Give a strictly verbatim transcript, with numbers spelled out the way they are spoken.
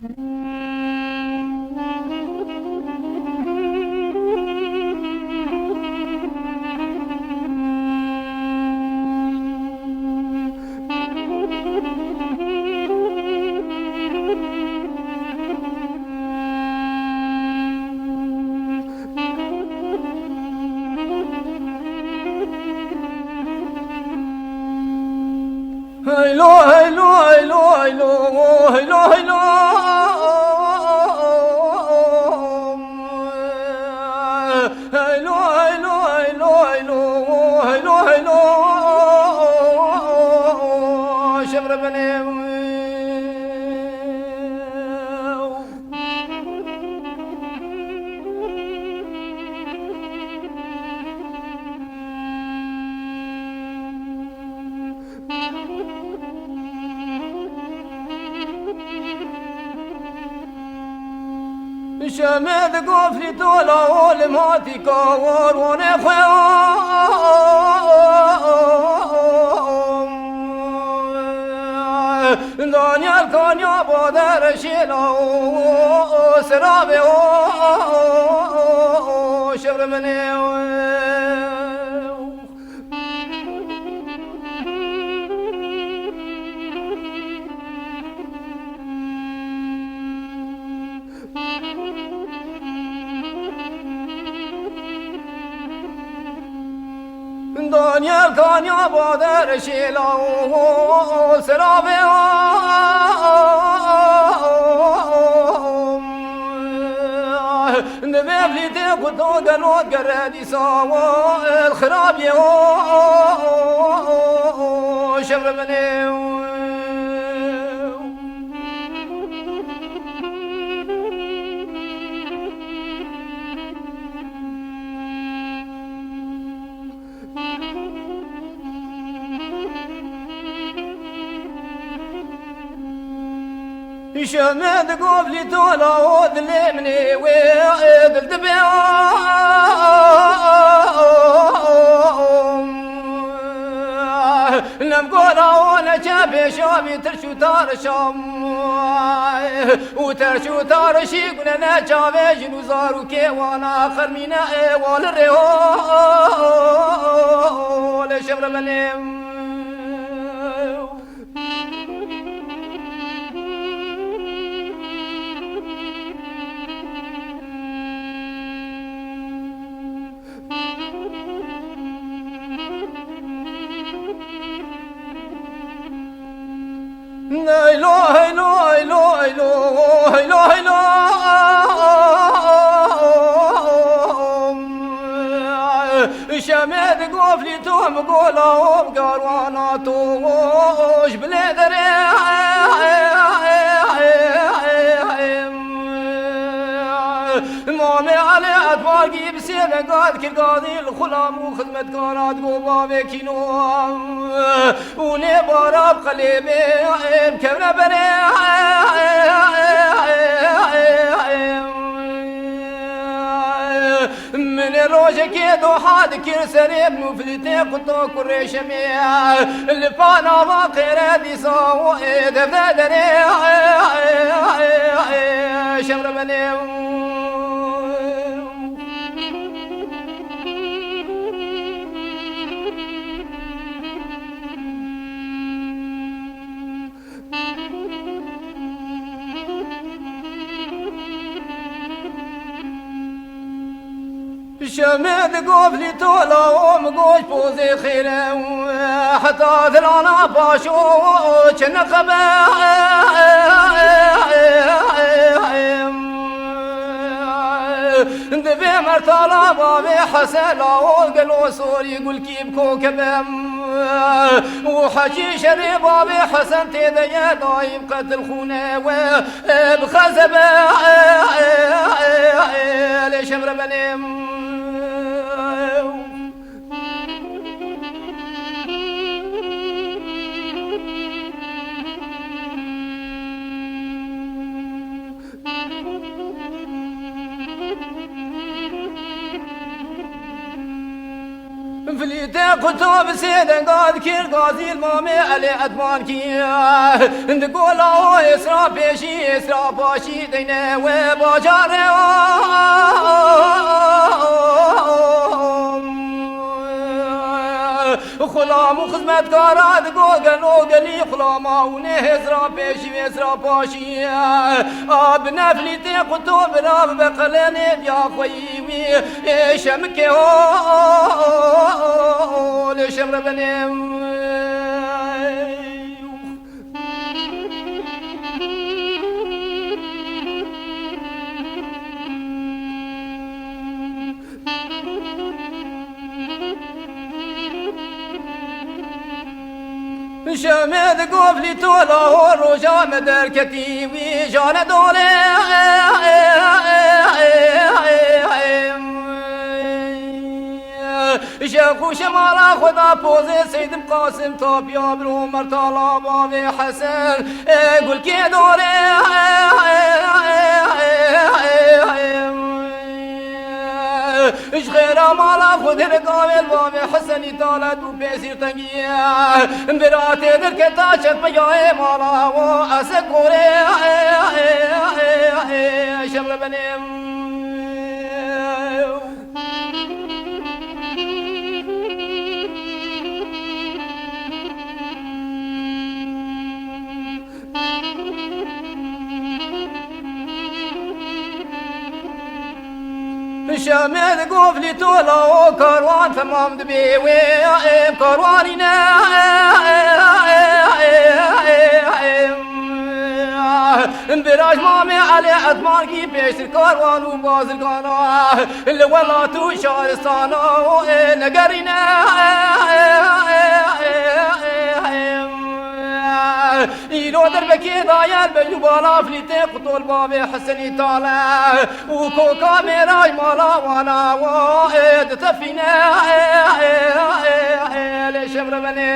Heylo, heylo, heylo, heylo, heylo, heylo. Heylo, heylo, heylo, heylo, heylo, heylo. Şevre benê. Şemê di goflî tola û li matî kawarwanê xwe. Daniel kanya badere şêla û siravê û şevriminê. Daniel kanya bader şêla û siravê. Divê vlîtê ku to gelo gere dîsa xirabiyê şevriminê. Şemê di govlî tola û dilê min ê wê dil dibe. Nem gora û ne çe pêşa vî tirş û tarişam. Û terş û tarişî gune ne çavê jin û zarokê wana xermîne ê wali rê ho lê şevremenê. Heylo, heylo, heylo, heylo, heylo, heylo. Şemê di goflî to mi gola û bi garwana to ji bilê derê. Mamê Elê Etbagî bi sê vega dikir gazî li xulam û xizmetkara digo bavê kîno û nê bara bi qelê bê em kevne berê. Min ê rojekê doha dikir serê min û filîtê quto kurê şemê. Li pana va qêre dîsa û ê devde derê şevremenê. Şemê di goflî tola û mi goş pozê xêre û heta dilana paşo çi niqebe. Divê mertala bavê Hesela û gelo sorî gulkî bi kokebem. Û Hecî şerê bavê Hesen tê de ye dayî bi qetil xûne we bi xezebe lê şevrebenê. Flîtê quto bi sê denga dikir gazî li mamê Elê Edman kî. Di gola o êsra pêşî, êsra paşî deyne we bajarê. Xulam û xizmetkara digo gelo gelî xulama û nê hêzra pêşî û hêzra paşî. A bi neflî tê quto bira bibe qelenê diya xweyî wî. Ê şemikê ho, lê şem re benê. Şemê di goflî tola ho roja me derketî wî jane dolê. Şex û şemala xwe da pozê Seydim Qasim tapiya bir Omer tala bavê Hesen. Ê gulkê dorê. Ji xêra mala xwe dê gavê li bavê Hesenî tale dû pêsîr tengiye. Biratê derketa çetmeyayê mala wo ese korê. Şem re benê. Şemê di goflî tola o karwan temam dibê wê ê karwanî ne. Biraj mamê Elê Edman kî pêştir karwan û bazirgana li welat û şaristana ê negerîne. Îro derbekê daye li beyû bala flîtê qutol bavê Hesenî tale û koka mêraj mala wana wo ê ditefîne. Lê şem re benê.